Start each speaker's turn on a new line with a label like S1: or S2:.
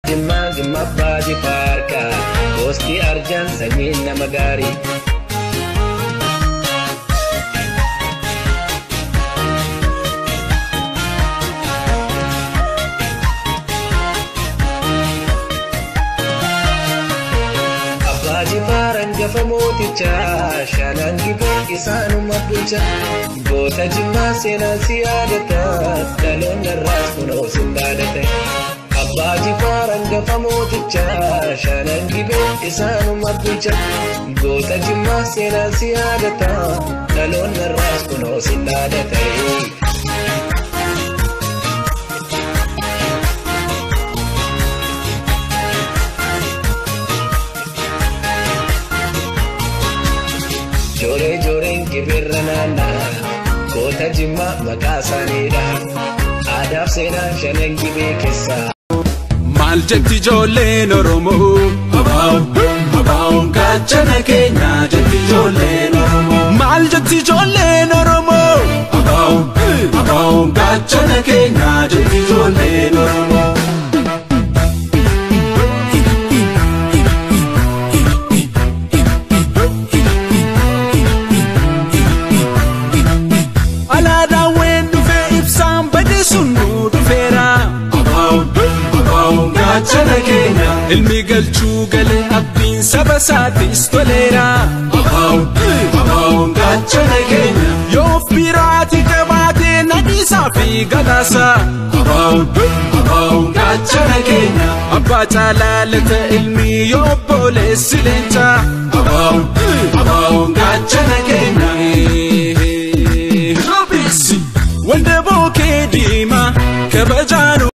S1: Jimmaa Jimma Abbaa Jifaarka gosti arjaan sanyiin nama gaarii. Abbaa Jifaar hangafa mootichaa shanan gibee isaanuma bulcha. Goota Jimmaa seenaan si yaadata dhaloonni irraas kunoo sin dhaadate. Abbaa Jifaar hangafa mootichaa shanan gibee isaanuma bulcha. Goota Jimmaa seenaan si yaadata dhaloonni irraas kunoo sin dhaadate. Jooree jooreen gibirra naannaa goota Jimmaa maqaa isaaniidha. Aadaaf seenaan shanan gibee keessaa.
S2: Maal jetti ijoolleen Oromoo? Abaa'oon abaa'oon gaachana keenya jetti ijoolleen Oromoo. Maal jetti ijoolleen Oromoo? Abaa'oon abaa'oon gaachana keenya jetti ijoolleen Oromoo. Alaadaawwan dhufee ibsaan badii sun nu dhufeera. Abaa'oon abaa'oon gaachana keenya. Ilmi galchuu galee abdiin saba isaatis toleera. Abaa'oon abaa'oon gaachana keenya. Yoo of biraati qabaatee nadhiisaa fi galaasa. Abaa'oon abaa'oon gaachana keenya. Abbaa caalaa lata ilmi yoo obboleessi leenca. Abaa'oon abaa'oon gaachana keenya. Robeessi wanda bookee diimaa kabaja.